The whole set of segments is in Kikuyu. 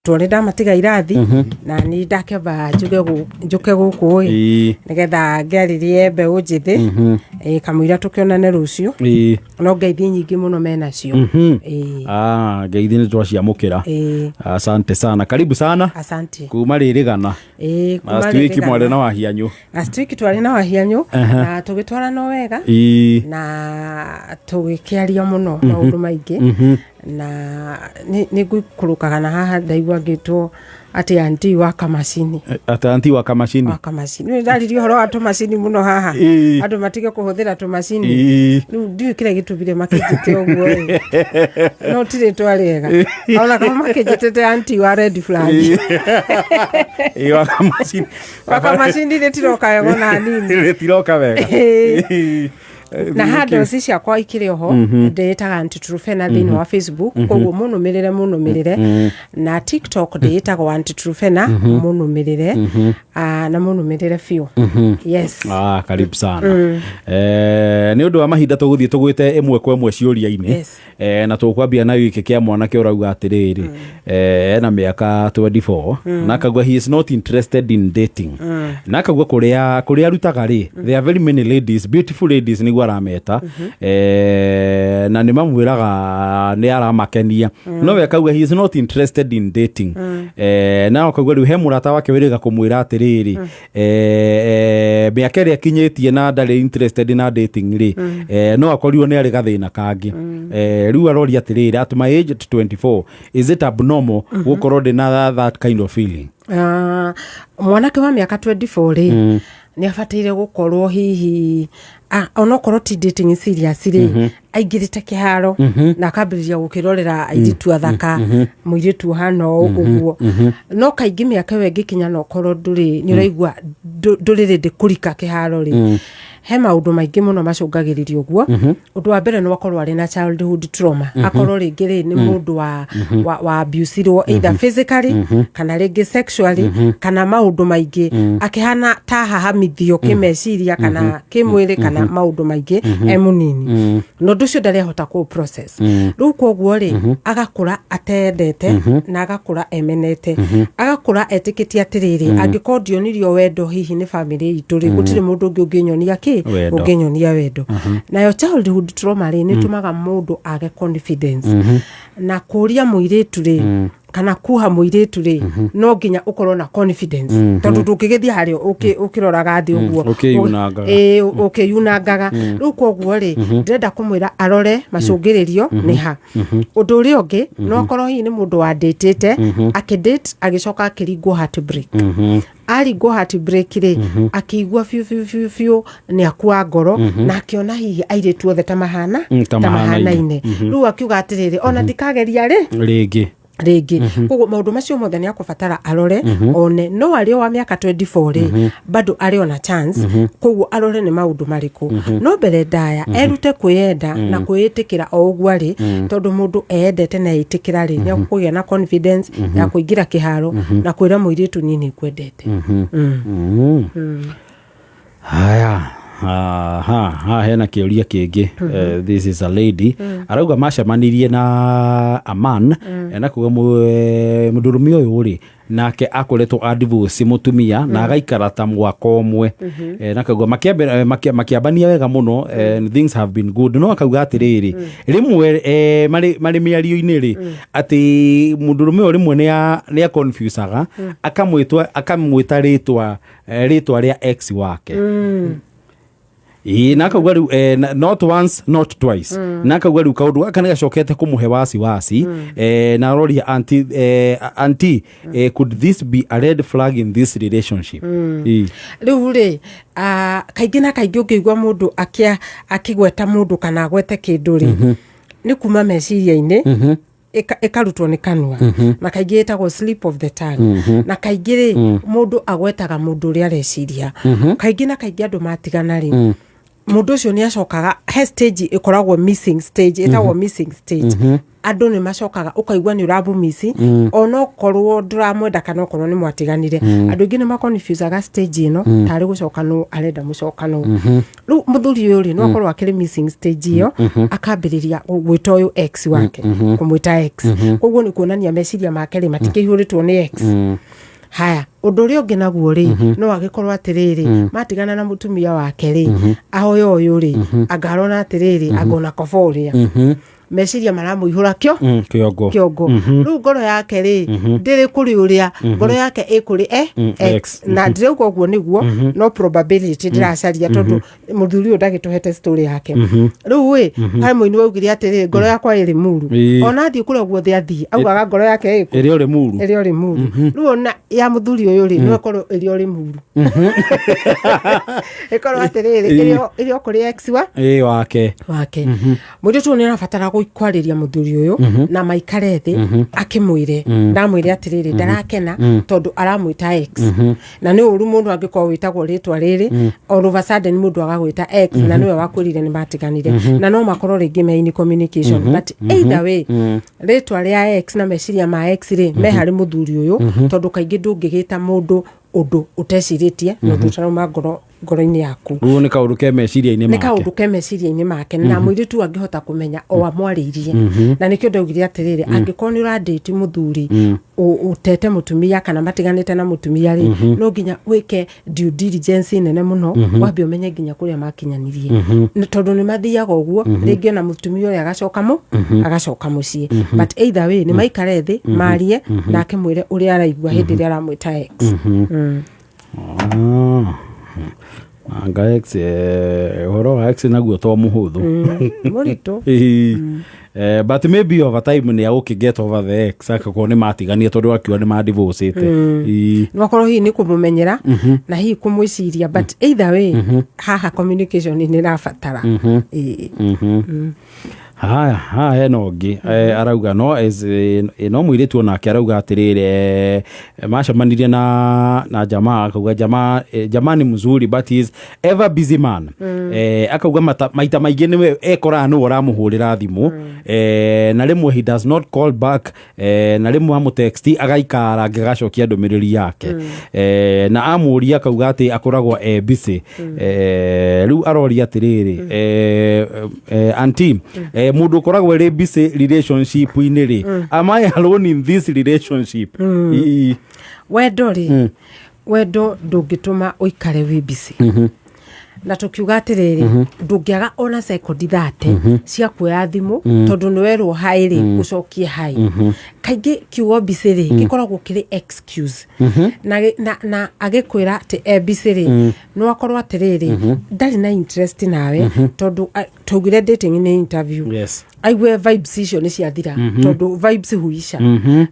Arutwo nĩ ndamatiga irathi na ni ndakĩamba njũke gũkũ ĩ nĩgetha ngĩarĩrie mbeũ njĩthĩ ĩ kamũira tũkĩonane rũciũ. No ngeithi nyingĩ mũno menacio ĩ. Ah, ngeithi nĩ twaciamũkĩra. Asante sana, karibu sana. Asante. Kuma rĩrĩgana. Ĩ, kuma Last week Rĩrĩgana. mwarĩ na Wahianyũ. Last week twarĩ na Wahianyũ na tũgĩtwarana wega na tũgĩkĩaria mũno maũndũ maingĩ na nĩ ngũikũrũkaga na haha ndaigua ngĩtwo atĩ auntie wa kamacini. Ata auntie wa kamacini. Wa kamacini, nĩ ndaririe ũhoro wa tũmacini mũno haha. Andũ matige kũhũthĩra tũmacini. Rĩu ndiũĩ kĩrĩa gĩtũmire makĩnjĩte ũguo ĩ, no ti rĩtwa rĩega ona kama makĩnjĩtĩte auntie wa red flag. Ĩ, wa kamacini. Wa kamacini rĩtiroka wega ona hanini. Rĩtiroka wega. Na handles ciakwa ikĩrĩ oho, ndĩĩtaga Auntie Trufena thĩinĩ wa Facebook, koguo mũnũmĩrĩre, mũnũmĩrĩre, na TikTok ndĩĩtagwo Auntie Trufena, mũnũmĩrĩre. Ah, na mũnũmĩrĩre biũ, yes. Ah, karibu sana. Nĩ ũndũ wa mahinda tũgũthiĩ tũgwĩte ĩmwe kwa ĩmwe ciũria-inĩ. Na tũkwambia na gĩkĩ kĩa mwanake ũrauga atĩrĩrĩ, ena mĩaka 24 na akauga he is not interested in dating, na akauga kũrĩa arutaga rĩ, there are very many ladies, beautiful ladies nĩguo arameta, na nĩ mamwĩraga nĩ aramakenia, no we akauga he is not interested in dating. Na akauga rĩu he mũrata wake wĩrĩga kũmwĩra atĩrĩrĩ, mĩaka ĩrĩa akinyĩtie na ndarĩ interested na dating rĩ, no akorirwo nĩ arĩ gathĩna kangĩ. Rĩu aroria atĩrĩrĩ, at my age at 24, is it abnormal gũkorwo ndĩ na that kind of feeling? Ah, mwanake wa mĩaka 24 rĩ, nĩ abataire gũkorwo hihi, onokorwo ti dating serious rĩ, aingĩrĩte kĩharo na akambĩrĩria gũkĩrorera airĩtu athaka, mũirĩtu ũhana ũũ ũguo. No kaingĩ mĩaka ĩyo ĩngĩkinya na ũkorwo ndũrĩ nĩ ũraigua ndũrĩ ready kũrika kĩharo rĩ, he maũndũ maingĩ mũno macũngagĩrĩria ũguo. Ũndũ wa mbere no akorwo arĩ na childhood trauma, akorwo rĩngĩ rĩ nĩ mũndũ wa abusirwo either physically kana rĩngĩ sexually kana maũndũ maingĩ, akĩhana ta hahamithio kĩmeciria kana kĩmwĩrĩ kana maũndũ maingĩ e mũnini, na ũndũ ũcio ndarĩ ahota kũ process. Rĩu koguo rĩ, agakũra atendete na agakũra emenete, agakũra etĩkĩtie atĩrĩrĩ, angĩkorwo ndionirio wendo hihi nĩ famĩlĩ itũ rĩ, gũtirĩ mũndũ ũngĩ ũngĩnyonia kĩ. Wendo. Ũngĩnyonia wendo. Nayo childhood trauma rĩ, nĩ ĩtũmaga mũndũ age confidence na kũria mũirĩtu rĩ kana kuha mũirĩtu rĩ, no nginya ũkorwo na confidence, tondũ ndũngĩgĩthiĩ harĩa ũkĩroraga thĩ ũguo. Ũkĩyunangaga. Ĩĩ, ũkĩyunangaga. Rĩu koguo rĩ, ndĩrenda kũmwĩra arore macũngĩrĩrio nĩ ha. Ũndũ ũrĩa ũngĩ, no akorwo hihi nĩ mũndũ wandĩtĩte, akĩdate, agĩcoka akĩringwo heartbreak. Aringwo heartbreak rĩ, akĩigua biũ biũ biũ biũ nĩ akua ngoro na akĩona hihi airĩtu othe ta mahana ta ta mahanaine. mahanaine. Rĩu akiuga atĩrĩrĩ, ona ndikageria rĩ rĩngĩ. Rĩngĩ. Koguo maũndũ macio mothe nĩ akũbatara arore one. No arĩ o wa mĩaka 24 rĩ, bado arĩ ona chance, koguo arore nĩ maũndũ marĩkũ. No mbere ndaya erute kwĩyenda na kwĩĩtĩkĩra o ũguo arĩ, tondũ mũndũ eyendete na eĩtĩkĩra rĩ, nĩ akũgĩa na confidence ya kũingĩra kĩharo na kwĩra mũirĩtu, "Niĩ nĩ ngwendete." Haya, aha, haha hena kĩũria kĩngĩ. This is a lady arauga macemanirie na a man, na kuga mũndũrũme ũyũ rĩ, nake akoretwo a divorce mũtumia na agaikara ta mwaka ũmwe. Na akauga makĩambania wega mũno and things have been good, no akauga atĩrĩrĩ, rĩmwe marĩ mĩario-inĩ rĩ, atĩ mũndũrũme ũyũ rĩmwe nĩ a confusaga, akamwĩta rĩtwa rĩa ex wake. Ĩĩ, na akauga rĩu not once, not twice, na akauga rĩu kaũndũ gaka nĩ gacokete kũmũhe wasiwasi. Na aroria auntie, auntie, could this be a red flag in this relationship? Ĩĩ. Rĩu rĩ, kaingĩ na kaingĩ ũngĩigua mũndũ akĩgweta mũndũ kana agwete kĩndũ rĩ, nĩ kuma meciria-inĩ ĩkarutwo nĩ kanua, na kaingĩ ĩtagwo slip of the tongue. Na kaingĩ rĩ, mũndũ agwetaga mũndũ ũrĩa areciria. Kaingĩ na kaingĩ andũ matigana rĩ, mũndũ ũcio nĩ acokaga he stage ĩkoragwo missing stage, ĩtagwo missing stage. Andũ nĩ macokaga, ũkaigua nĩ ũramũmici onokorwo ndũramwenda kana okorwo nĩ mwatiganire. Andũ aingĩ nĩ maconfusaga stage ĩno tarĩ gũcoka no arenda mũcokano. Rĩu mũthuri ũyũ rĩ, no akorwo akĩrĩ missing stage ĩyo, akambĩrĩria gwĩta ũyũ ex wake, kũmwĩta ex. Koguo nĩ kuonania meciria make rĩ, matikĩihũrĩtwo nĩ ex. Haya, ũndũ ũrĩa ũngĩ naguo rĩ, no agĩkorwo atĩrĩrĩ, matigana na mũtumia wake rĩ, ahoya ũyũ rĩ, anga arona atĩrĩrĩ, angona koba ũrĩa meciria maramũihũra kĩo Kĩongo. Kĩongo. Rĩu ngoro yake rĩ, ndĩrĩ kũrĩ ũrĩa, ngoro yake ĩ kũrĩ e ex. Ex. Na ndĩrauga ũguo nĩguo no probability ndĩracaria, tondũ mũthuri ũyũ ndagĩtũhete story yake. Rĩu ĩ harĩ mũini waugire atĩrĩrĩ, "Ngoro yakwa ĩrĩ muru." Ona athiĩ kũrĩa guothe athiĩ, augaga ngoro yake ĩ kũ? Ĩrĩ o Limuru. Ĩrĩ o Limuru. Rĩu ona ya mũthuri ũyũ rĩ, no ĩkorwo ĩrĩ o Limuru, ĩkorwo atĩrĩrĩ, ĩrĩ o kũrĩ ex wa Ĩ wake. Wake. Mũirĩtu ũyũ nĩ arabatara kwarĩria mũthuri ũyũ na maikare thĩ, akĩmwĩre, ndamwĩre atĩrĩrĩ, ndarakena tondũ aramwĩta ex, na nĩ ũru mũndũ angĩkorwo wĩtagwo rĩtwa rĩrĩ, all of a sudden mũndũ agagwĩta ex na nĩwe wakwĩrire nĩ matiganire, na no makorwo rĩngĩ me in communication. But either way, rĩtwa rĩa ex na meciria ma ex rĩ, me harĩ mũthuri ũyũ, tondũ kaingĩ ndũngĩgĩta mũndũ ũndũ ũtecirĩtie na ũndũ ũtarauma ngoro ngoro-inĩ yaku. Rĩu nĩ kaũndũ ke meciria-inĩ Nĩ make. Kaũndũ ke meciria-inĩ make, na mũirĩtu angĩhota kũmenya o amwarĩirie. Na nĩkĩo ndaugire atĩrĩrĩ, angĩkorwo nĩ ũrandĩti mũthuri ũtete mũtumia kana matiganĩte na mũtumia rĩ, no nginya wĩke due diligence nene mũno, wambe ũmenye nginya kũrĩa makinyanirie. Nĩ tondũ nĩ mathiaga ũguo rĩngĩ ona mũtumia ũrĩa agacoka mũciĩ. But either way, nĩ maikare thĩ marie, nake mwĩre ũrĩa araigua hĩndĩ ĩrĩa aramwĩta ex. Ah. Anga ex, ũhoro wa ex naguo to mũhũthũ. Mũritũ. Ĩĩ. But maybe over time nĩ agũkĩ get over the ex akakorwo nĩ matiganie, tondũ akiuga nĩ madivorcĩte. Ĩĩ. No akorwo hihi nĩ kũmũmenyera na hihi kũmwĩciria, but either way, haha communication nĩ ĩrabatara. Ĩĩ. Haya, haha hena ũngĩ, arauga no as, no mũirĩtu onake arauga atĩrĩrĩ, macemanirie na jamaa, akauga jamaa ni mzuri but he is ever busy man. Akauga maita maingĩ nĩwe ekoraga nĩwe ũramũhũrĩra thimũ, na rĩmwe he does not call back, na rĩmwe amũtext agaikara angĩgacokia ndũmĩrĩri yake, na amũria akauga atĩ akoragwo e busy. Rĩu aroria atĩrĩrĩ, aunty, mũndũ ũkoragwo ĩrĩ busy relationship-inĩ rĩ, am I alone in this relationship? Ii. Wendo rĩ, wendo ndũngĩtũma ũikare wĩ busy. Na tũkiuga atĩrĩrĩ, ndũngĩaga ona sekondi 30 cia kuoya thimũ, tondũ nĩ werwo hi rĩ, ũcokie hi. Kaingĩ kiugo busy rĩ, gĩkoragwo kĩrĩ excuse. Na agĩkwĩra atĩ e busy rĩ, no akorwo atĩrĩrĩ, ndarĩ na interest nawe, tondũ twaugire dating nĩ interview. Aigue vibes icio nĩ ciathira, tondũ vibes huisha.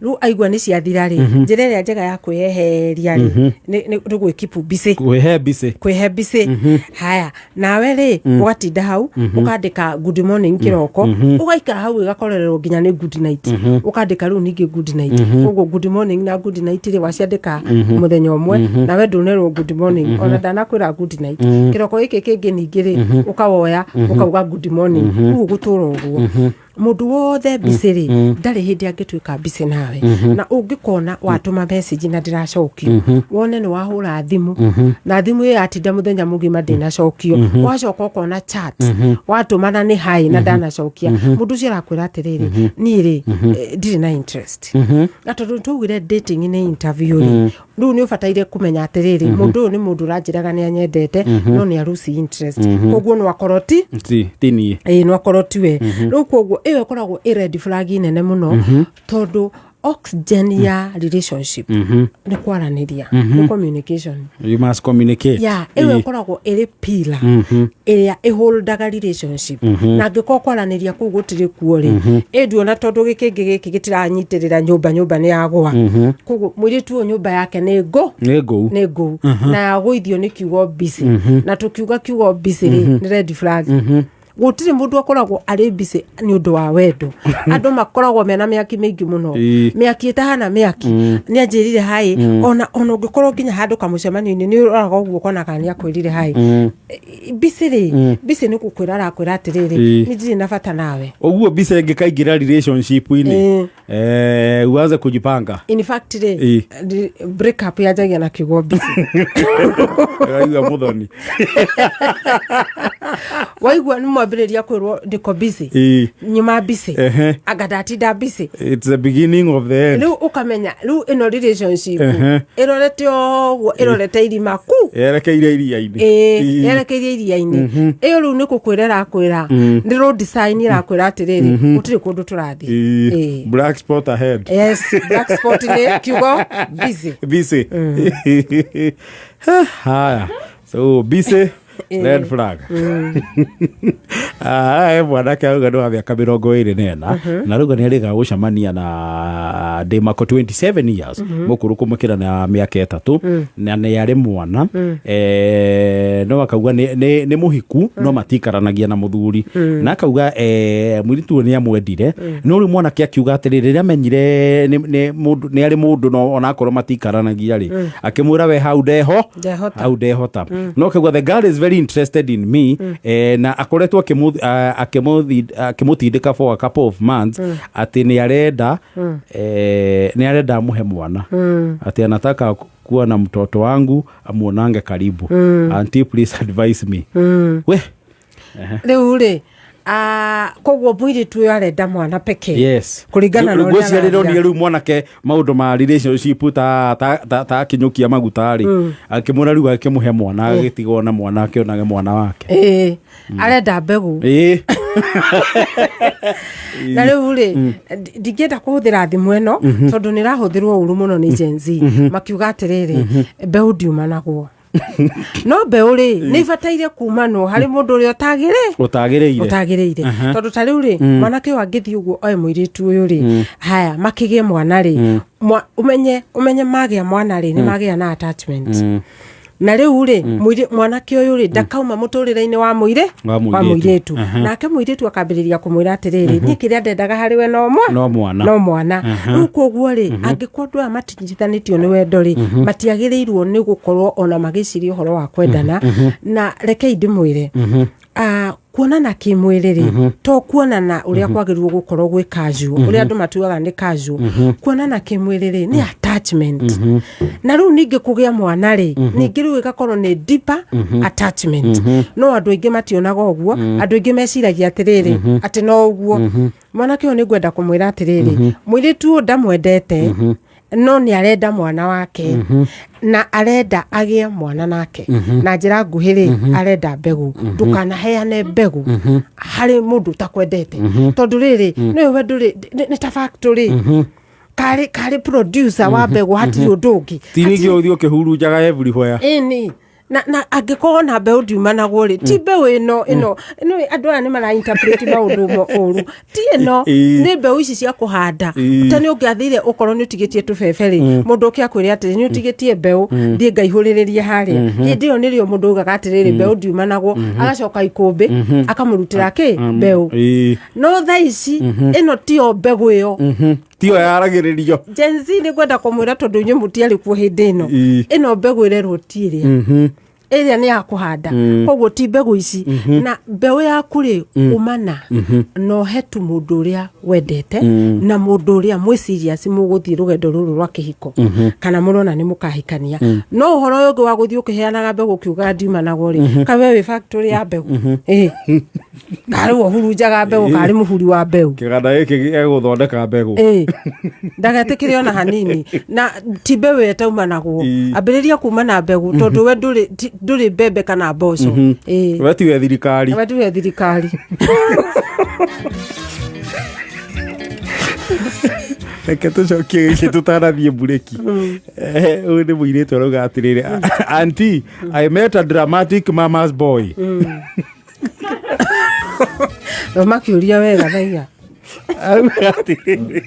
Rĩu aigua nĩ ciathira rĩ, njĩra ĩrĩa njega ya kwĩyeheria rĩ, nĩ gwĩkeep busy. Kwĩhe busy. Kwĩhe busy. Haya, nawe rĩ, ũgatinda hau ũkandĩka good morning kĩroko, ũgaikara hau ĩgakorererwo nginya nĩ good night, ũkandĩka rĩu ningĩ good night. Koguo good morning na good night rĩ, waciandĩka mũthenya ũmwe, nawe ndũnerwo good morning, ona ndanakwĩra good night. Kĩroko gĩkĩ kĩngĩ ningĩ rĩ, ũkawoya ũkauga good morning. Rĩu ũgũtũra ũguo. Mũndũ wothe busy rĩ, ndarĩ hĩndĩ angĩtuĩka busy nawe. Na ũngĩkona watũma message na ndĩracokio, wone nĩ wahũra thimũ na thimũ ĩyo yatinda mũthenya mũgima ndĩnacokio, wacoka ũkona chat watũmana nĩ hi na ndanacokia, mũndũ ũcio arakwĩra atĩrĩrĩ, niĩ rĩ, ndirĩ na interest. Na tondũ twaugire dating nĩ interview rĩ, rĩu nĩ ũbataire kũmenya atĩrĩrĩ, mũndũ ũyũ nĩ mũndũ ũranjĩraga nĩ anyendete, no nĩ aruci interest, koguo no akorwo ti Ti niĩ. Ĩĩ, no akorwo tiwe rĩu. Koguo ĩyo ĩkoragwo ĩ red flag nene mũno, tondũ oxygen ya relationship nĩ kwaranĩria, nĩ communication. You must communicate. Ya, ĩyo ĩkoragwo ĩrĩ pillar ĩrĩa ĩholdaga relationship, na angĩkorwo kwaranĩria kũu gũtirĩ kuo rĩ, ĩ nduona tondũ gĩkĩngĩ gĩkĩ gĩtiranyitĩrĩra nyũmba, nyũmba nĩ yagũa. Koguo mũirĩtu ũyũ nyũmba yake nĩ ngũ. Nĩ ngũu. Nĩ ngũu na yagũithio nĩ kiugo busy. Na tũkiuga kiugo busy rĩ, nĩ red flag. Gũtirĩ mũndũ akoragwo arĩ busy nĩ ũndũ wa wendo. Andũ makoragwo mena mĩaki mĩingĩ mũno. Mĩaki ĩtahana mĩaki. Nĩ anjĩrire hi. Ona ũngĩkorwo nginya handũ kamũcemanio-inĩ, nĩ ũroraga ũguo ũkona kana nĩ akwĩrire hi. Busy rĩ, busy nĩ gũkwĩra arakwĩra atĩrĩrĩ, nĩ ndirĩ na bata nawe. Ũguo busy ĩngĩkaingĩra relationship-inĩ, uanze kujipanga. In fact rĩ, break up yanjagia na kiugo busy. Raigua mũthoni. Waigua nĩ mwambĩrĩria kwĩrwo ndĩko busy, nyuma busy, anga ndatinda busy. It's the beginning of the end. Rĩu ũkamenya rĩu ĩno relationship ĩrorete ũguo, ĩrorete irima ku. Yerekeire iria-inĩ. Ĩĩ, yerekeirie iria-inĩ ĩyo. Rĩu nĩ gũkwĩra ĩrakwĩra, nĩ road sign ĩrakwĩra atĩrĩrĩ, gũtirĩ kũndũ tũrathiĩ. Black spot ahead. Yes, black spot nĩ kiugo busy. Busy. Haya, so busy, red flag. Ah, mwanake auga nĩ wa mĩaka 24 na rauga nĩ arĩga gũcemania na ndĩmako 27 years mũkũrũ kũmũkĩra na mĩaka 3, na nĩ arĩ mwana. No akauga nĩ mũhiku no matikaranagia na mũthuri, na akauga mũirĩtu ũyũ nĩ amwendire. No rĩu mwanake akiuga atĩrĩ, rĩrĩa amenyire nĩ arĩ mũndũ, no onakorwo matikaranagia rĩ, akĩmwĩra we hau ndeho. Ndehota. Hau ndehota. No akauga the girl is very interested in me, na akoretwo akĩmũtindĩka for a couple of months atĩ nĩ arenda amũhe mwana, atĩ anataka kuwa na mtoto wangu amuonange karibu. Auntie, please advise me. We. Rĩu rĩ, koguo mũirĩtu ũyũ arenda mwana pekee? Yes. Kũringana na ũrĩa Ngwĩciria araria. rĩronire rĩu mwanake maũndũ ma relationship ta akinyũkia maguta rĩ, akĩmwĩra rĩu akĩmũhe mwana, agĩtigwo na mwana, akĩonage mwana wake. Ĩĩ, arenda mbegũ. Na rĩu rĩ, ndingĩenda kũhũthĩra thimũ ĩno tondũ nĩ ĩrahũthĩrwo ũru mũno nĩ Gen Z, makiuga atĩrĩrĩ, mbeũ ndiumanagwo. No mbeũ rĩ, nĩ ibataire kumanwo harĩ mũndũ ũrĩa ũtagĩrĩ ũtagĩrĩire. Ũtagĩrĩire, tondũ ta rĩu rĩ, mwanake ũyũ angĩthiĩ ũguo oe mũirĩtu ũyũ rĩ, haya makĩgĩe mwana rĩ, ũmenye magĩa mwana rĩ, nĩ magĩa na attachment. Na rĩu rĩ, mwanake ũyũ rĩ, ndakauma mũtũrĩre-inĩ wa mũirĩ Wa mũirĩtu. Wa mũirĩtu. Nake mũirĩtu akambĩrĩria kũmwĩra atĩrĩrĩ, niĩ kĩrĩa ndendaga harĩ we no mwa No mwana. No mwana. Rĩu koguo rĩ, angĩkorwo andũ aya matinyitithanĩtio nĩ wendo rĩ, matiagĩrĩirwo nĩ gũkorwo ona magĩciria ũhoro wa kwendana. Na rekei ndĩmwĩre, kuonana kĩmwĩrĩ rĩ, to kuonana ũrĩa kwagĩrĩirwo gũkorwo gwĩ casual, ũrĩa andũ matuaga nĩ casual. Kuonana kĩmwĩrĩ rĩ, nĩ attachment. Na rĩu ningĩ kũgĩa mwana rĩ, ningĩ rĩu ĩgakorwo nĩ deeper attachment. No andũ aingĩ mationaga ũguo. Andũ aingĩ meciragia atĩrĩrĩ, atĩ no ũguo. Mwanake ũyũ nĩ ngwenda kũmwĩra atĩrĩrĩ, mũirĩtu ũyũ ndamwendete, no nĩ arenda mwana wake na arenda agĩe mwana nake. Na njĩra nguhĩ rĩ, arenda mbegũ. Ndũkanaheane mbegũ harĩ mũndũ ũtakwendete, tondũ rĩrĩ, nĩwe wendo rĩ, nĩ ta factory karĩ producer wa mbegũ, hatirĩ ũndũ ũngĩ. Ti ningĩ ũthiĩ ũkĩhurunjaga everywhere. Ĩni, na angĩkorwo na mbeũ ndiumanagwo rĩ, ti mbeũ ĩno andũ aya nĩ mara interpret maũndũ ũru. Ti ĩno. Nĩ mbeũ ici cia kũhanda. Ta nĩ ũngĩathire ũkorwo nĩ ũtigĩtie tũbebe rĩ, mũndũ ũke akwĩre atĩrĩ, nĩ ũtigĩtie mbeũ, thiĩ ngaihũrĩrĩrie harĩa. Hĩndĩ ĩyo nĩrĩo mũndũ augaga atĩrĩrĩ, mbeũ ndiumanagwo, agacoka ikũmbĩ akamũrutĩra kĩ mbeũ. No thaa ici ĩno tiyo mbegũ ĩyo. Tiyo yaragĩrĩrio. Gen Z nĩ ngwenda kũmwĩra, tondũ inyuĩ mũtiarĩ kuo hĩndĩ ĩno. Ĩno mbegũ ĩrerwo ti ĩrĩa ĩrĩa nĩ ya kũhanda, koguo ti mbegũ ici. Na mbeũ yaku rĩ, umana na ũhe tu mũndũ ũrĩa wendete na mũndũ ũrĩa mwĩ serious mũgũthiĩ rũgendo rũrũ rwa kĩhiko, kana mũrona nĩ mũkahikania. No ũhoro ũyũ ũngĩ wa gũthiĩ ũkĩheanaga mbegũ ũkiugaga ndiumanagwo rĩ, kaĩ we wĩ factory ya mbegũ? Ĩ karĩ we ũhurunjaga mbegũ, karĩ mũhuri wa mbeũ? Kĩganda gĩkĩ gĩgũthondeka mbegũ. Ĩ, ndagetĩkĩre ona hanini. Na ti mbeũ ĩyo ĩtaumanagwo. Ambĩrĩria kuma na mbegũ, tondũ we ndũrĩ mbembe kana mboco. Ĩ. We tiwe thirikari. We tiwe thirikari. Reke tũcokie gĩkĩ tũtanathiĩ mburĩki. Ũyũ nĩ mũirĩtu arauga atĩrĩrĩ, "Auntie, I met a dramatic mama's boy." Thoma kĩũria wega thaiga. Auga atĩrĩrĩ,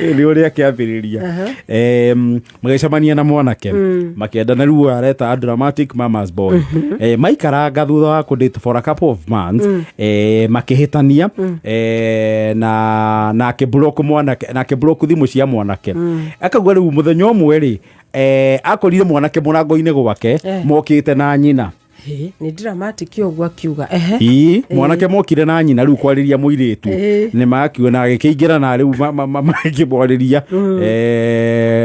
nĩ ũrĩa akĩambĩrĩria. Magĩcemania na mwanake, makĩendana. Rĩu ũyũ areta a dramatic mama's boy. Maikaranga thutha wa kũdate for a couple of months, makĩhĩtania, na akĩblock mwanake, na akĩblock thimũ cia mwanake. Akauga rĩu mũthenya ũmwe rĩ, akorire mwanake mũrango-inĩ gwake, mokĩte na nyina. Hĩ, nĩ dramatic ũguo akiuga, ehe. Ii, mwanake mokire na nyina rĩu kwarĩria mũirĩtu. Nĩ makiuga na agĩkĩingĩra na rĩu makĩmwarĩria.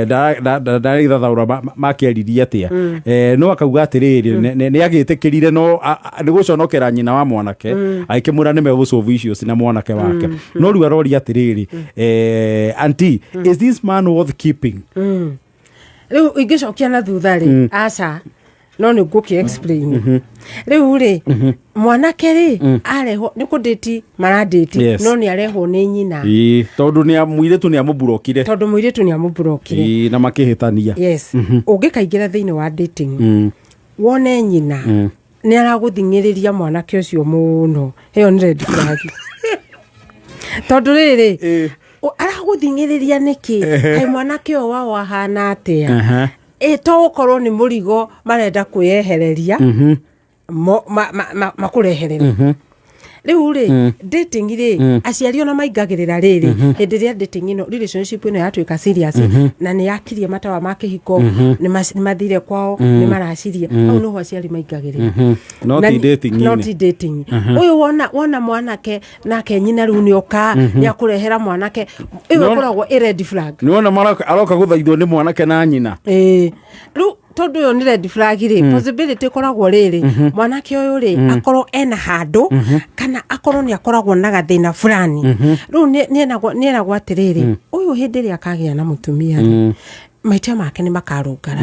Ndarĩthathaũra makĩaririe atĩa. No akauga atĩrĩrĩ, nĩ agĩtĩkĩrire, no nĩ gũconokera nyina wa mwanake, agĩkĩmwĩra nĩ megũsolve issues na mwanake wake. No rĩu aroria atĩrĩrĩ, "Auntie, is this man worth keeping?" Rĩu ingĩcokia na thutha rĩ, aca, no nĩ ngũkĩ explain. Rĩu rĩ, mwanake rĩ, arehwo nĩ kũdate maradate, no nĩ arehwo nĩ nyina. Ii, tondũ nĩ mũirĩtu nĩ amũburokire. Tondũ mũirĩtu nĩ amũburokire. Ii, na makĩhĩtania. Yes, ũngĩkaingĩra thĩinĩ wa dating, wone nyina nĩ aragũthing'ĩrĩria mwanake ũcio mũno, ĩyo nĩ red flag, tondũ rĩrĩ, aragũthing'ĩrĩria nĩkĩ? Kaĩ mwanake ũyũ wao ahana atĩa? Ĩ to gũkorwo nĩ mũrigo marenda kwĩyehereria, makũreherere. Rĩu rĩ, dating rĩ, aciari ona maingagĩrĩra rĩrĩ hĩndĩ ĩrĩa dating ĩno, relationship ĩno yatuĩka serious na nĩ yakirie matawa ma kĩhiko, nĩ mathire kwao, nĩ maracirie, hau nĩho aciari maingagĩrĩra. No Na ti dating-inĩ. No ti dating. Ũyũ wona mwanake nake nyina rĩu nĩ oka, nĩ akũrehera mwanake, ĩyo ĩkoragwo ĩ red flag. Nĩ wona aroka gũthaithwo nĩ mwanake na nyina. Ĩĩ, rĩu tondũ ũyũ nĩ red flag rĩ, possibility ĩkoragwo rĩrĩ, mwanake ũyũ rĩ, akorwo ena handũ kana akorwo nĩ akoragwo na gathĩna fulani. Rĩu nĩ eragwo atĩrĩrĩ, ũyũ hĩndĩ ĩrĩa akagĩa na mũtumia rĩ, maica make nĩ makarũngara.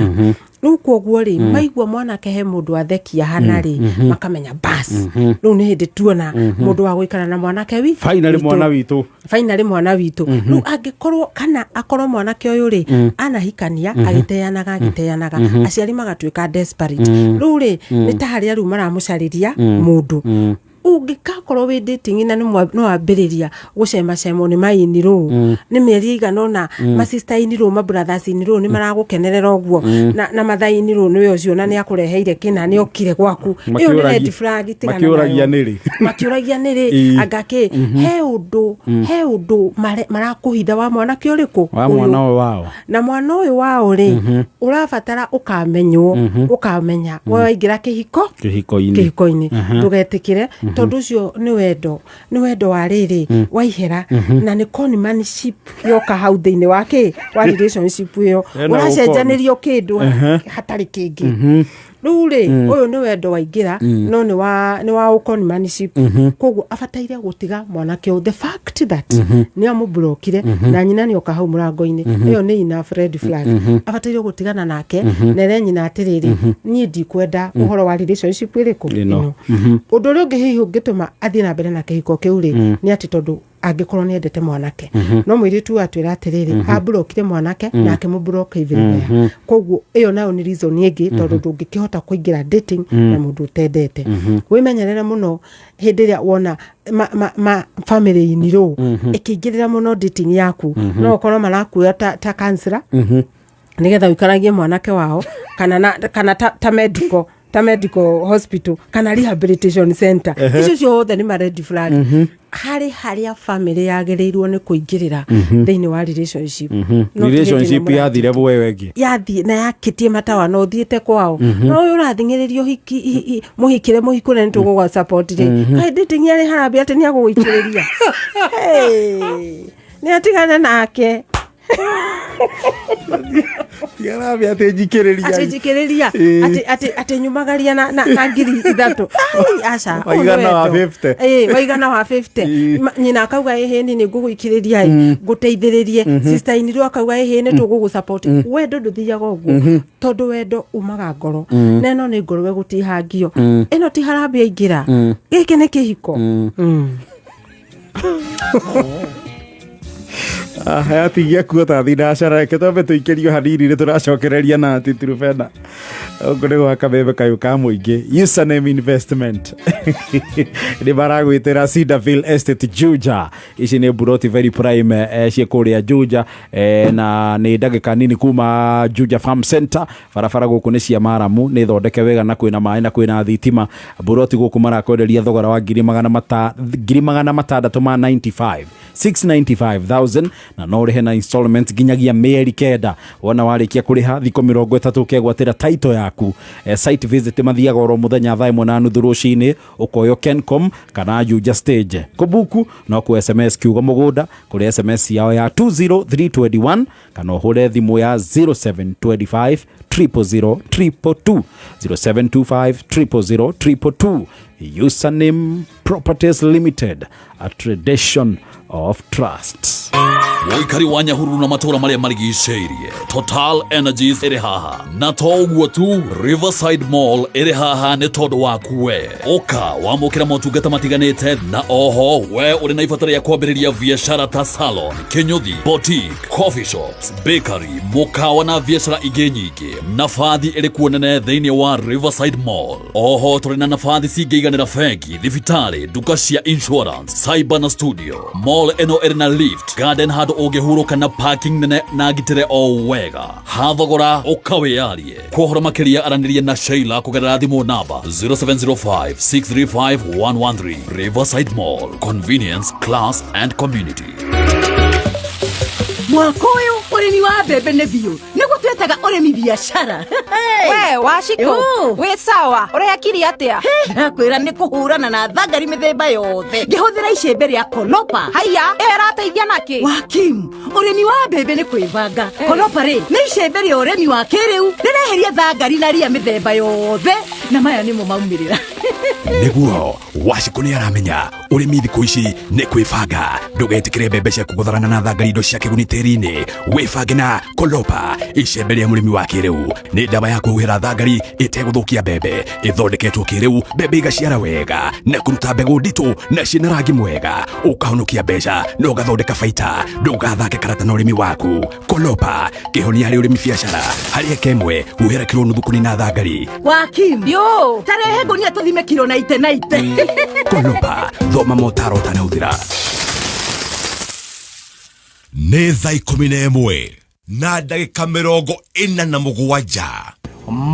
Rĩu koguo rĩ, maigua mwanake he mũndũ athekia hana rĩ, makamenya bas, rĩu nĩ hĩndĩ tuona mũndũ wa gũikara na mwanake wi Finally witũ. Mwana witũ. Finally mwana witũ. Rĩu angĩkorwo kana akorwo mwanake ũyũ rĩ, anahikania agĩteanaga agĩteanaga, aciari magatuĩka desperate. Rĩu rĩ, nĩ ta harĩa rĩu maramũcarĩria mũndũ. Ũngĩkakorwo wĩ dating na nĩ wambĩrĩria gũcemacemwo nĩ mainirũ, nĩ mĩeri ĩigana ũna, masista-inirũ, mabrothers-inirũ nĩ maragũkenerera ũguo, na matha-inirũ nĩwe ũcio, na nĩ akũreheire kĩna, nĩ okire gwaku, ĩyo nĩ red flag, tigana Makĩũragia nayo. nĩrĩ. Makĩũragia nĩrĩ. Anga kĩ he ũndũ marakũhitha wa mwanake ũrĩkũ? Wa Ũyũ. Mwana ũyũ wao. Na mwana ũyũ wao rĩ, ũrabatara ũkamenywo, ũkamenya we waingĩra kĩhiko kĩhiko-inĩ. Kĩhiko-inĩ ndũgetĩkĩre, tondũ ũcio nĩ wendo wa rĩrĩ wa ihera, na nĩ conmanship yoka hau thĩinĩ wa kĩ wa relationship ĩyo. Ena Ũracenjanĩrio kĩndũ hatarĩ kĩngĩ. Rĩu rĩ, ũyũ nĩ wendo waingĩra, no nĩ wa ũconmanship. Koguo abataire gũtiga mwanake ũyũ. The fact that nĩ amũblokire na nyina nĩ oka hau mũrango-inĩ, ĩyo nĩ enough red flag. Abataire gũtigana nake na ere nyina atĩrĩrĩ, niĩ ndikwenda ũhoro wa relationship ĩrĩkũ. Ĩno. Ĩno. Ũndũ ũrĩa ũngĩ hihi ũngĩtũma athiĩ na mbere na kĩhiko kĩu rĩ, nĩ atĩ tondũ angĩkorwo nĩ endete mwanake, no mũirĩtu ũyũ atwĩra atĩrĩrĩ, amburokire mwanake na akĩmũblock everywhere. Koguo ĩyo nayo nĩ reason ĩngĩ, tondũ ndũngĩkĩhota kũingĩra dating na mũndũ ũtendete. Wĩmenyerere mũno hĩndĩ ĩrĩa wona ma family inĩ rũ ĩkĩingĩrĩra mũno dating yaku. No ũkorwo marakuoya ta counselor nigetha ũikaragie mwanake wao, kana ta medical hospital kana rehabilitation center. Icio ciothe nĩ ma red flag harĩ harĩa family yagĩrĩirwo nĩ kũingĩrĩra thĩinĩ wa relationship. No ti hĩndĩ ĩno. Relationship yathire bwewe ĩngĩ. Yathiĩ na yakĩtie matawa na ũthiĩte kwao, no ũyũ ũrathing'ĩrĩrio mũhikĩre mũhikũre, nĩ tũgũgwa support rĩ, kaĩ dating arĩ harambĩ atĩ nĩ agũgũikĩrĩria? Hey, nĩ atigane nake. Tigarambia atĩ njikĩrĩria. Atĩ njikĩrĩria. Atĩ nyumagaria na 3000. Ai, aca, ũyũ nĩ Waigana wa wendo. 50. Ĩĩ, waigana wa 50. Nyina akauga, ĩhĩ, ni nĩ ngũgũikĩrĩria ĩ, ngũteithĩrĩrie. Sister inirwo akauga, ĩhĩ, nĩ tũgũgũ support. Wendo ndũthiaga ũguo, tondũ wendo umaga ngoro, na ĩno nĩ ngoro ĩgũtihangio. Ĩno ti harambĩ aingĩra, gĩkĩ nĩ kĩhiko. Hayatigia kuo ta thinacara, reke twambe tũikĩrio hanini, nĩ tũracokereria na atĩ Turubena gũkũ nĩ gwa kameme kayũ ka mũingĩ. Username Investment nĩ maragwĩtĩra Cedarville Estate Juja. Ici nĩ buroti very prime, ciĩ kũrĩa Juja, na nĩ ndagĩka nini kuma Juja Farm Center. Barabara gũkũ nĩ cia maramu, nĩ thondeke wega, na kwĩna maĩ na kwĩna thitima. Buroti gũkũ marakwenderia thogora wa 695,000, 695,000, na no ũrĩhe na installment nginyagia mĩeri 9. Wona warĩkia kũrĩha thikũ 30 ũkegwatĩra title yaku. Site visit mathiaga oro mũthenya thaa 1:30 rũcinĩ, ũkoyo Kencom kana Juja stage. Kũbuku no ku SMS kiugo mũgũnda kũrĩ SMS yao ya 20321, kana ũhũre thimũ ya 0725 000 222, 0725 000 222. Username Properties Limited, a tradition of trust. Mũikari wa Nyahururu na matũũra marĩa marigicĩirie, Total Energies ĩrĩ haha, na to ũguo tu, Riverside Mall ĩrĩ haha nĩ tondũ waku we. Ũka wamũkĩra motungata matiganĩte, na oho we ũrĩ na ibata rĩa kwambĩrĩria biacara ta salon, kĩnyũthi, boutique, coffee shops, bakery, mũkawa na biacara ingĩ nyingĩ. Nabathi ĩrĩ kuo nene thĩinĩ wa Riverside Mall. Oho tũrĩ na nabathi cingĩiganĩra bengi, thibitarĩ, nduka cia insurance, cyber na studio. Mall ĩno ĩrĩ na lift, garden, handũ ũngĩhurũka, na parking nene na ngitĩre o wega ha thogora ũkawĩyarie. Kwa ũhoro makĩria aranĩria na Sheila kũgerera thimũ namba 0705 635 113. Riverside Mall, convenience, class and community. Mwaka ũyũ ũrĩmi wa mbembe nĩ biũ, nĩguo twetaga ũrĩmi biacara. We Wacikũ. Yo. Wĩ sawa? Ũrekiri atĩa? Ndakwĩra nĩ kũhũrana na thangari mĩthemba yothe ngĩhũthĩra icembe rĩa Kolopa. Haiya, ĩyo ĩrateithia nakĩ? Wakim, ũrĩmi wa mbembe nĩ kwĩbanga. Kolopa rĩ, nĩ icembe rĩa ũrĩmi wa kĩrĩu rĩreheria thangari na ria mĩthemba yothe, na maya nĩmo maumĩrĩra. Nĩguo Wacikũ nĩ aramenya ũrĩmi thikũ ici nĩ kwĩbanga. Ndũgetĩkĩre mbembe ciaku gũtharana na thangari indo cia kĩguni tĩri-inĩ. Wĩbange na Kolopa, icembe rĩa mũrĩmi wa kĩrĩu. Nĩ ndawa ya kũhuhĩra thangari ĩtegũthũkia mbembe, ĩthondeketwo kĩrĩu, mbembe igaciara wega na kũruta mbegũ nditũ na ciĩna rangi mwega, ũkahonokia mbeca na ũgathondeka baita. Ndũgathake karata na ũrĩmi waku. Kolopa, kĩhonia harĩ ũrĩmi biacara. Harĩ eka ĩmwe huhĩra kiro nuthu kũnina thangari. Wakim. Yo. Tarehe ngũnia tũthime kiro na ite na ite. Kolopa, thoma motaro ũtanahũthĩra. Nĩ thaa 11:47.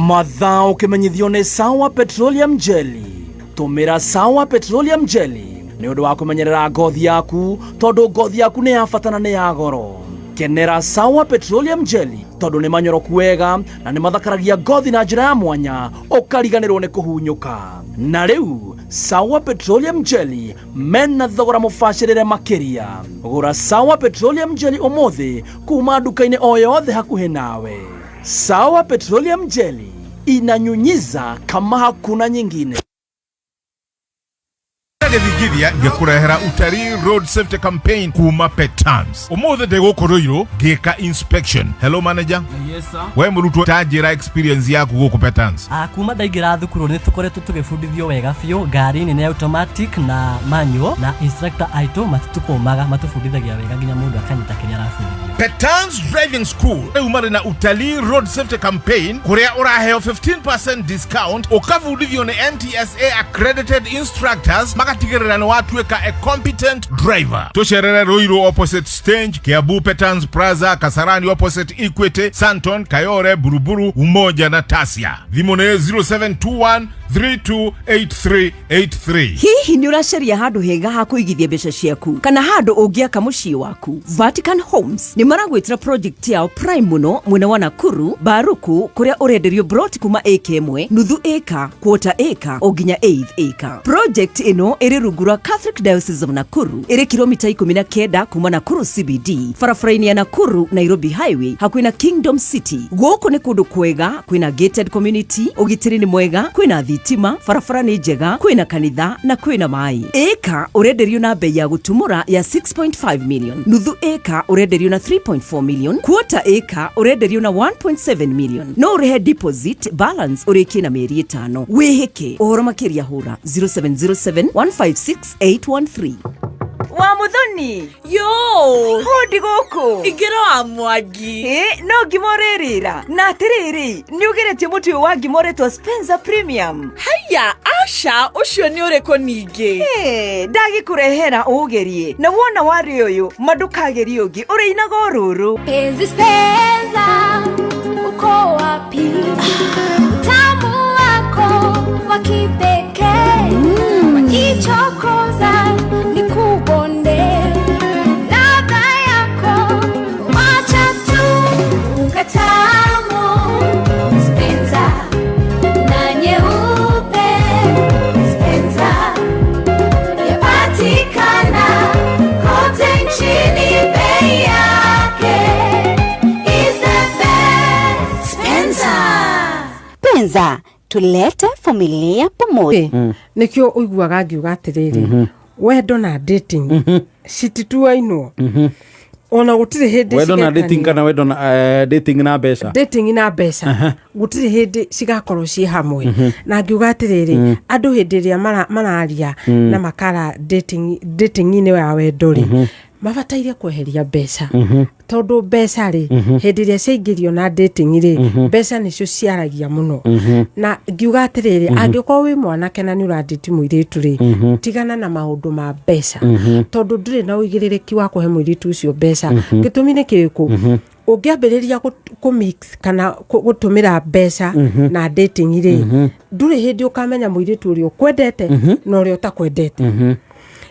Mathaa ũkĩmenyithio nĩ Sawa Petroleum Jelly. Tũmĩra Sawa Petroleum Jelly nĩ ũndũ wa kũmenyerera ngothi yaku, tondũ ngothi yaku nĩ ya bata na nĩ ya goro. Kenera Sawa Petroleum Jelly tondũ nĩ manyoroku wega na nĩ mathakaragia ngothi na njĩra ya mwanya, ũkariganĩrwo nĩ kũhunyũka. Na rĩu Sawa Petroleum Jelly mena thogora mũbacĩrĩre makĩria. Gũra Sawa Petroleum Jelly ũmũthĩ kuma nduka-inĩ o yothe hakuhĩ nawe. Sawa Petroleum Jelly inanyunyiza kama hakuna nyingine. Gĩthingithia ngĩkũrehera Utalii Road Safety Campaign kuma Petans. Ũmũthĩ ndĩ gũkũ Rũirũ ngĩka inspection. Hello, manager. Yes, sir. We mũrutwo, ta njĩra experience yaku gũkũ Petans. Ah, kuma ndaingĩra thukuru nĩ tũkoretwo tũgĩbundithio wega biũ, ngari nene automatic na manual, na instructor aitũ matitũkũmaga, matũbundithagia wega nginya mũndũ akanyita kĩrĩa arabundithio. Petans Driving School rĩu marĩ na Utalii Road Safety Campaign kũrĩa ũraheo 15% discount, ũkabundithio nĩ NTSA accredited instructors, magatigĩrĩra nĩ watuĩka a competent driver. Tũcerere Ruiru opposite stage, Kiambu Petans Plaza, Kasarani opposite Equity, Santon, Kayore, Buruburu, Umoja na Tasia. Thimũ nĩ 0721 328383. Hihi nĩ ũracaria handũ hega ha kũigithia mbeca ciaku kana handũ ũngĩaka mũciĩ waku? Vatican Homes nĩ maragwĩtĩra project yao prime mũno mwena wa Nakuru, Baruku, kũrĩa ũrenderio broti kuma ĩka 1, nuthu ĩka, quarter ĩka o nginya eighth ĩka. Project ĩno ĩrĩ rungu rwa Catholic Diocese of Nakuru, ĩrĩ kilomita 19 kuma Nakuru CBD, barabara-inĩ ya Nakuru Nairobi Highway, hakuhĩ na Kingdom City. Gũkũ nĩ kũndũ kwega, kwĩna gated community, ũgitĩri nĩ mwega, kwĩna thitima, barabara nĩ njega, kwĩna kanitha na kwĩna maĩ. Ĩka ũrenderio na bei ya gũtumũra ya 6.5 million, nuthu ĩka ũrenderio na 3.4 million, quarter ĩka ũrenderio na 1.7 million. No ũrĩhe deposit, balance ũrĩkie na mĩeri 5. Wĩhĩke. Ũhoro makĩria hũra 0707 156 813. Wa Muthoni. Yo. Hũndi gũkũ. Ingĩra wa Mwangi. Ĩ, no ngima ũrĩrĩra. Na atĩrĩrĩ, nĩ ũgeretie mũtu ũyũ wa ngima ũretwo Spencer Premium? Haiya, aca, ũcio nĩ ũrĩkũ ningĩ? Ĩ, ndagĩkũrehera ũũgerie. Na wona warĩ ũyũ, ma ndũkagerie ũngĩ, ũrĩinaga o rũrũ. Penzi Spenza, uko wapi? Utamu wako wa kipekee wakichokoza ni kubonde, ladha yako wacha tu ukatamu. Spenza na nyeupe, Spenza yapatikana kote nchini, bei yake is the best. Spenza. Penza, tulete familia pamoja. Nĩkĩo ũiguaga ngiuga atĩrĩrĩ, wendo na dating citituainwo, ona gũtirĩ hĩndĩ Wendo na cigetanio. dating kana wendo na dating na mbeca? Dating na mbeca gũtirĩ hĩndĩ cigakorwo ciĩ hamwe. Na ngiuga atĩrĩrĩ, andũ hĩndĩ ĩrĩa mararia na makara dating-inĩ ya wendo rĩ, mabataire kweheria mbeca, tondũ mbeca rĩ, hĩndĩ ĩrĩa ciaingĩrio na dating rĩ, mbeca nĩcio ciaragia mũno. Na ngiuga atĩrĩrĩ, angĩkorwo wĩ mwanake na nĩ ũrandĩti mũirĩtu rĩ, tigana na maũndũ ma mbeca, tondũ ndũrĩ na ũigĩrĩrĩki wa kũhe mũirĩtu ũcio mbeca. Gĩtũmi nĩ kĩrĩkũ? Ũngĩambĩrĩria kũ-mix kana gũtũmĩra mbeca na dating rĩ, ndũrĩ hĩndĩ ũkamenya mũirĩtu ũrĩa ũkwendete na ũrĩa ũtakwendete.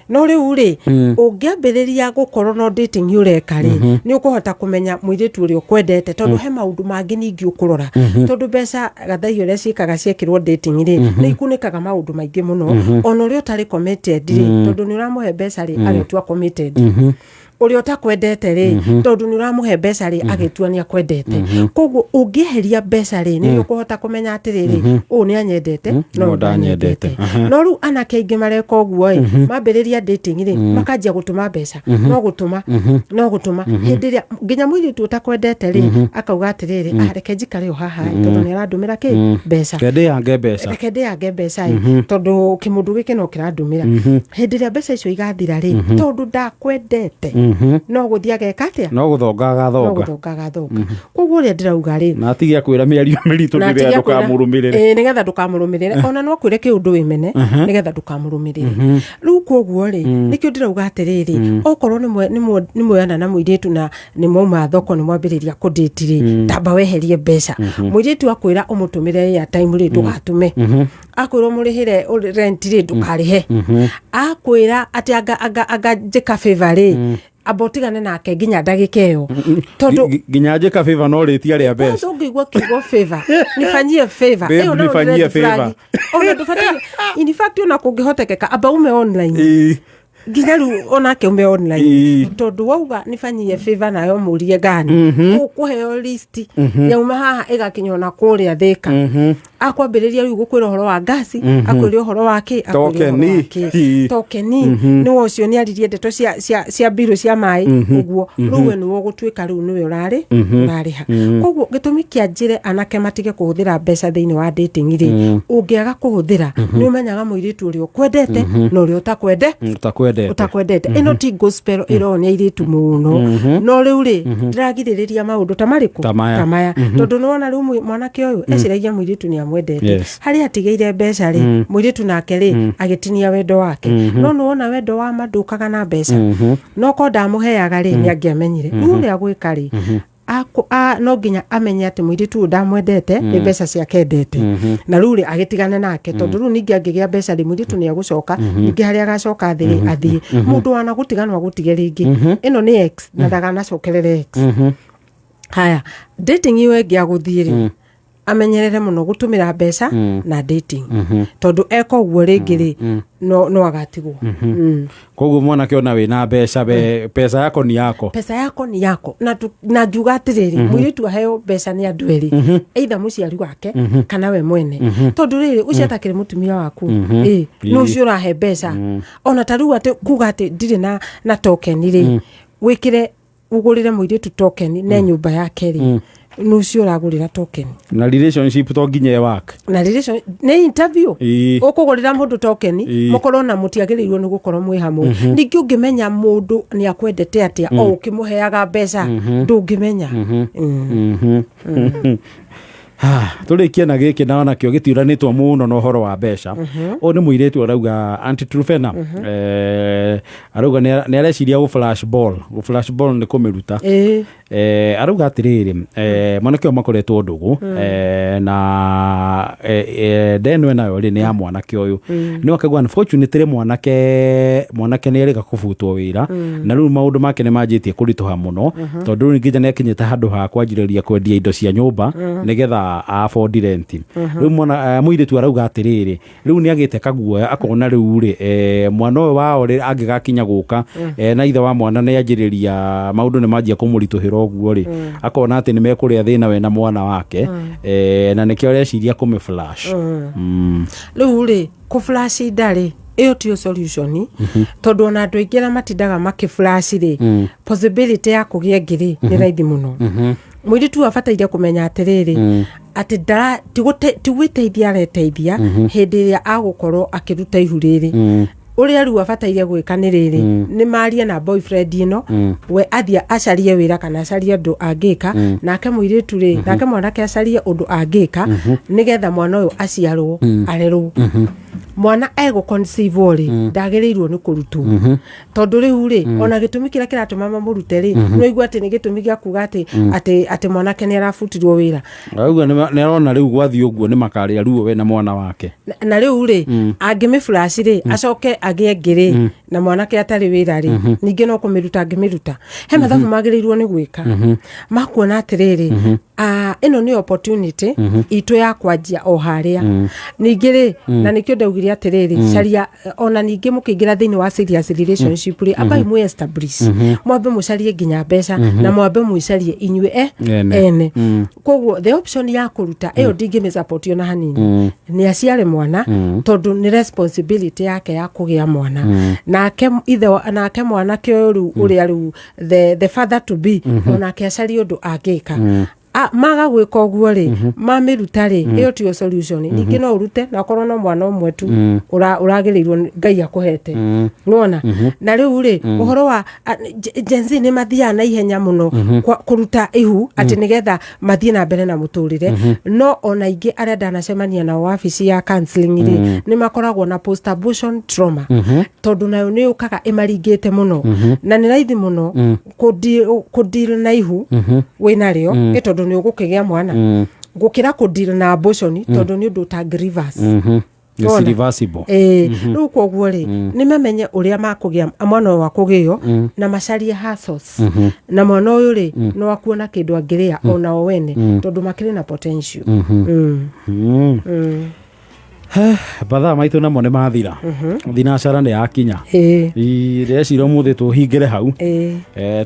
No rĩu rĩ, ũngĩambĩrĩria gũkorwo no dating ũreka rĩ, nĩ ũkũhota kũmenya mũirĩtu ũrĩa ũkwendete, tondũ he maũndũ mangĩ ningĩ ũkũrora, tondũ mbeca gathai ũrĩa ciĩkaga ciekĩrwo dating rĩ, nĩ ikunĩkaga maũndũ maingĩ mũno, ona ũrĩa ũtarĩ committed rĩ, tondũ nĩ ũramũhe mbeca rĩ, agetua committed. Ũrĩa ũtakwendete rĩ, tondũ nĩ ũramũhe mbeca rĩ, agĩtua nĩ akwendete. Koguo ũngĩeheria mbeca rĩ, nĩ ũkũhota kũmenya atĩrĩrĩ, ũũ nĩ anyendete no No ndanyendete. ndanyendete. No rĩu anake aingĩ mareka ũguo ĩ, mambĩrĩria dating rĩ, makanjia gũtũma mbeca, no gũtũma, no gũtũma, hĩndĩ ĩrĩa nginya mũirĩtu ũtakwendete rĩ, akauga atĩrĩrĩ, "Ah, reke njikare o haha ĩ, tondũ nĩ arandũmĩra kĩ mbeca." Kendĩyange mbeca. Reke ndĩyange mbeca ĩ, tondũ kĩmũndũ gĩkĩ no kĩrandũmĩra. Hĩndĩ ĩrĩa mbeca icio igathira rĩ, tondũ ndakwendete, no gũthiĩ ageka atĩa? No gũthonga No agathonga. Gũthonga agathonga. Koguo ũrĩa ndĩrauga rĩ, Na atige akwĩra mĩario mĩritũ na nĩgetha atige akwĩra- ndũkamũrũmĩrĩre. Ĩĩ, nĩgetha ndũkamũrũmĩrĩre, ona no akwĩre kĩũndũ wĩmene nĩgetha ndũkamũrũmĩrĩre. Rĩu koguo rĩ, nĩkĩo ndĩrauga atĩrĩrĩ, okorwo nĩ mwoyana na mũirĩtu na nĩ mwauma thoko, nĩ mwambĩrĩria kũndĩti rĩ, tamba weherie mbeca. Mũirĩtu akwĩra ũmũtũmĩre airtime rĩ, ndũgatũme. Akwĩra ũmũrĩhĩre rent rĩ, ndũkarĩhe. Akwĩra atĩ anga njĩka favor rĩ, amba ũtigane nake nginya ndagĩka ĩyo, tondũ Nginya njĩka favor no rĩtia rĩa mbeca. Kwanza ũngĩigua kiugo favor, nifanyie favor, Babe, ĩyo no nifanyie red flag. favor. Ona ndũbataire, in fact ona kũngĩhotekeka amba ume online. Nginya rĩu onake ume online, tondũ wauga nifanyie favor nayo mũrie ngani, ũkũheo list yauma haha ĩgakinya ona kũrĩa Thĩka. Akwambĩrĩria rĩu gũkwĩra ũhoro wa ngasi, akwĩre ũhoro wa kĩ, akwĩre ũhoro wa Tokeni. kĩ, tokeni. Nĩwe ũcio nĩ aririe ndeto cia mbirũ cia maĩ ũguo. Rĩu we nĩwe ũgũtuĩka rĩu nĩwe ũrarĩ ũrarĩha. Koguo gĩtũmi kĩa njĩre anake matige kũhũthĩra mbeca thĩinĩ wa dating rĩ, ũngĩaga kũhũthĩra, nĩ ũmenyaga mũirĩtu ũrĩa ũkwendete na ũrĩa ũtakwende Ũtakwendete. Ũtakwendete. Ĩno ti gospel ĩronia airĩtu mũno, no rĩu rĩ, ndĩragirĩrĩria maũndũ ta marĩkũ? Ta maya. Ta maya, tondũ nĩwona rĩu mwanake ũyũ eciragia mũirĩtu nĩ amwendete. Harĩa atigĩire mbeca rĩ, mũirĩtu nake rĩ, agĩtinia wendo wake. No nĩwona wendo wa ma ndũkaga na mbeca. No ko ndamũheaga rĩ, nĩ angĩamenyire. Rĩu ũrĩa gwĩka rĩ, no nginya amenye atĩ mũirĩtu ũyũ ndamwendete, nĩ mbeca ciake endete, na rĩu rĩ, agĩtigane nake, tondũ rĩu ningĩ angĩgĩa mbeca rĩ, mũirĩtu nĩ agũcoka ningĩ harĩa agacoka thĩ rĩ, athiĩ. Mũndũ wana gũtiganwo agũtige rĩngĩ, ĩno nĩ ex na ndaganacokerere ex. Haya, dating ĩyo ĩngĩ agũthiĩ rĩ, amenyerere mũno gũtũmĩra mbeca na dating, tondũ eka ũguo rĩngĩ rĩ, no agatigwo. Koguo mwanake ona wĩna mbeca, pesa yako ni yako. Pesa yako ni yako. Na ngiuga atĩrĩrĩ, mũirĩtu aheo mbeca nĩ andũ erĩ, either mũciari wake kana we mwene, tondũ rĩrĩ, ũcio atakĩrĩ mũtumia waku ĩ, nĩ ũcio ũrahe mbeca. Ona ta rĩu atĩ kuga atĩ ndirĩ na token rĩ, wĩkĩre ũgũrĩre mũirĩtu token ne nyũmba yake rĩ, Nũ ũcio ũragũrĩra token? Na relationship to nginya ĩwak. Na relation nĩ interview. Ũkũgũrĩra mũndũ token, mũkorwo na mũtiagĩrĩirwo nĩ gũkorwo mwĩ hamwe. Ningĩ ũngĩmenya mũndũ nĩ akwendete atĩa o ũkĩmũheaga mbeca? Ndũngĩmenya. Tũrĩkie na gĩkĩ, na onakĩo gĩtiũranĩtwo mũno na ũhoro wa mbeca. Ũyũ nĩ mũirĩtu arauga, Aunty Trufena, arauga nĩ areciria gũ flash ball. Gũ flash ball nĩ kũmĩruta. Arauga atĩrĩrĩ, mwanake ũyũ makoretwo ndũgũ, na ndeno ĩnayo rĩ nĩ ya mwanake ũyũ. Nĩ akauga unfortunately mwanake nĩ erĩga kũbutwo wĩra, na rĩu maũndũ make nĩ manjĩtie kũritũha mũno, tondũ rĩu nginya nĩ akinyĩte handũ ha kwanjĩrĩria kwendia indo cia nyũmba nĩgetha afford rent. Rĩu mwana, mũirĩtu arauga atĩrĩrĩ, rĩu nĩ agĩte kaguoya, akona rĩu rĩ, mwana ũyũ wao rĩ angĩgakinya gũka, na ithe wa mwana nĩ anjĩrĩria maũndũ nĩ manjia kũmũritũhĩra ũguo rĩ, akona atĩ nĩ mekũrĩa thĩna we na mwana wake, na nĩkĩo areciria kũmĩ flash. Rĩu rĩ, kũ flash nda rĩ, ĩyo tiyo solution, tondũ ona andũ aingĩ arĩa matindaga makĩ flash rĩ, possibility ya kũgĩa ĩngĩ rĩ nĩ raithi mũno. Mũirĩtu abataire kũmenya atĩrĩrĩ, atĩ ndara ti gwĩteithia areteithia hĩndĩ ĩrĩa agũkorwo akĩruta ihu rĩrĩ. Ũrĩa rĩu abataire gwĩka nĩ rĩrĩ, nĩ marie na boyfriend ĩno, we athiĩ acarie wĩra kana acarie ũndũ angĩka, nake mũirĩtu rĩ, nake mwanake acarie ũndũ angĩka nĩgetha mwana ũyũ aciarwo, arerwo. Mwana egũ conceive rĩ, ndagĩrĩirwo nĩ kũrutwo, tondũ rĩu rĩ, ona gĩtũmi kĩrĩa kĩratũma mamũrute rĩ, nĩwaigua atĩ nĩ gĩtũmi gĩa kuga atĩ mwanake nĩ arabutirwo wĩra. Arauga nĩ arona rĩu gwathiĩ ũguo nĩ makarĩa ruo we na mwana wake. Na rĩu rĩ, angĩmĩ flash rĩ, acoke agĩe ĩngĩ rĩ, na mwanake atarĩ wĩra rĩ, ningĩ no kũmĩruta angĩmĩruta. He mathabu magĩrĩirwo nĩ gwĩka makuona atĩrĩrĩ, ĩno nĩ opportunity itũ ya kwanjia o harĩa ningĩ rĩ. Na nĩkĩo ndaugire atĩrĩrĩ, caria ona ningĩ mũkĩingĩra thĩinĩ wa serious relationship rĩ, ambai mwĩ establish, mwambe mũcarie nginya mbeca na mwambe mwĩcarie inyuĩ Ene. ene. Koguo the option ya kũruta ĩyo ndingĩmĩ support ona hanini. Nĩ aciare mwana, tondũ nĩ responsibility yake ya kũgĩa mwana. Nake ithe nake mwanake ũyũ rĩu, ũrĩa rĩu the father to be, onake acarie ũndũ angĩka. Maga gwĩka ũguo rĩ, mamĩruta rĩ, ĩyo tiyo solution. Ningĩ no ũrute na ũkorwo no mwana ũmwe tu ũragĩrĩirwo Ngai akũhete, nĩwona? Na rĩu rĩ, ũhoro wa Gen Z nĩ mathiaga na ihenya mũno kũruta ihu atĩ nĩgetha mathiĩ na mbere na mũtũrĩre. No ona aingĩ arĩa ndanacemania nao wabici ya counseling rĩ, nĩ makoragwo na post abortion trauma, tondũ nayo nĩ yũkaga ĩmaringĩte mũno, na nĩ raithi mũno kũdeal na ihu wĩnarĩo, ĩ tondũ nĩ ũgũkĩgĩa mwana, gũkĩra kũdeal na abortion, tondũ nĩ ũndũ ũtangĩ reverse. It's Wona? reversible. Ĩĩ, rĩu koguo rĩ, nĩ mamenye ũrĩa makũgĩa mwana ũyũ akũgĩo, na macarie hustles, na mwana ũyũ rĩ, no akuona kĩndũ angĩrĩa ona o wene, tondũ makĩrĩ na potential. Mathaa maitũ namo nĩ mathira, thinacara nĩ yakinya. Ndĩreciria ũmũthĩ tũhingĩre hau.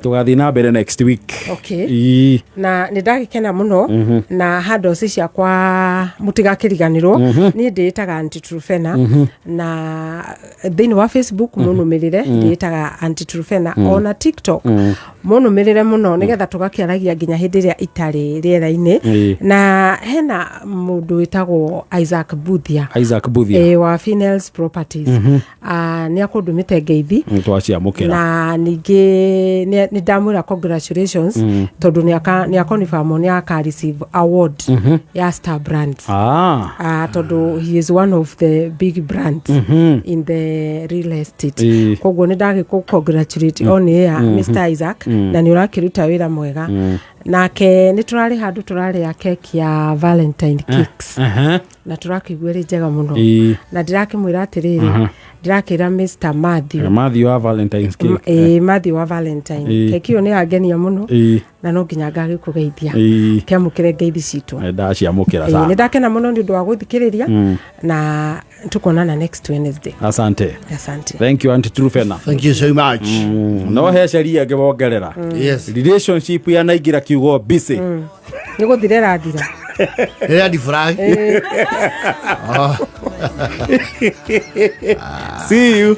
Tũgathiĩ na mbere next week. Okay. Ii. Na nĩ ndagĩkena mũno na handles ciakwa, mũtigakĩriganĩrwo niĩ ndĩĩtaga Aunty Trufena, na thĩinĩ wa Facebook mũnũmĩrĩre, ndĩĩtaga Aunty Trufena, ona TikTok mũnũmĩrĩre mũno, nĩgetha tũgakĩaragia nginya hĩndĩ ĩrĩa itarĩ rĩera-inĩ. Na hena mũndũ wĩtagwo Isaac Buthia. Isaac Buthia. Wa Finels Properties. Nĩ akũndũmĩte ngeithi. Twacĩamũkĩra. Na ningĩ nĩ ndamwĩra congratulations, tondũ nĩ akonfirm nĩ aka receive award ya Star Brands. Tondũ he is one of the big brands in the real estate. Koguo nĩ ndagĩkũ congratulate on air, Mr Isaac, na nĩ ũrakĩruta wĩra mwega. Nake nĩ tũrarĩ handũ tũrarĩa keki ya Valentine cakes, na tũrakĩigua ĩrĩ njega mũno. Na ndĩrakĩmwĩra atĩrĩrĩ, ndĩrakĩra Mr Matthew. Matthew wa Valentine's cake. Ĩĩ, Matthew wa Valentine. Keki ĩyo nĩ yangenia mũno, na no nginya ngagĩkũgeithia. Kĩamũkĩre ngeithi citũ. Ndaciamũkĩra. Ĩĩ, Sana. nĩ ndakena mũno nĩ ũndũ wa gũthikĩrĩria, na tukonana next Wednesday. Asante. Asante. Thank you, Aunty Trufena. Thank you so much. No he sheria ĩngĩ wongerera. Yes. Relationship yanaingĩra kiugo busy. Nĩ gũthira ĩrathira. Rĩrĩa ndifurahi. See you.